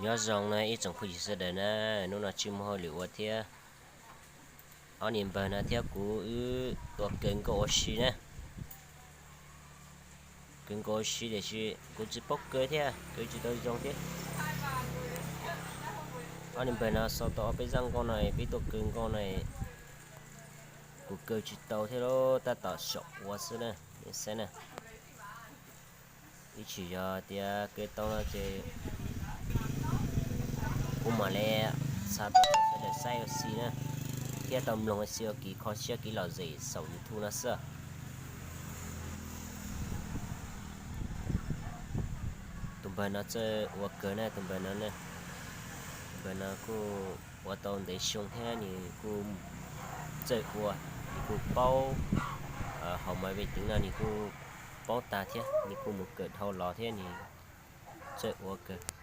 Nyob zoo na ib tsoom phooj ywg sawv daws na, hnub no tsis muaj hauj lwm ua thiab, ob niag npawg no thiab kuv wb tuaj kaw nkauj ua si na. Kaw nkauj ua si tiam sis kuv tsis paub kaw thiab kaw tsis tau zoo thiab. Ob niag npawg no xa tau ob peb zaj nkauj no, peb tuaj kaw nkauj no, kuv kaw tsis tau thiab lauj, tab tom xyaum ua xwb na, nej saib na. Ib tsam yog tias kaw tau no ces kuv mam li xa tau sawv daws saib ua si na, thiab tau mloog ua si ua kev kho siab kev lom zem saum YouTube no xwb. Tus npawg no txawj ua kawg na, tus npawg no, tus npawg no kuj ua tau ntev xyoo thiab nws kuj txawj ua, nws kuj paub, hauv mas vej twv no nws kuj paub tag thiab nws kuj mus kawm dhau los thiab nws txawj ua kawg.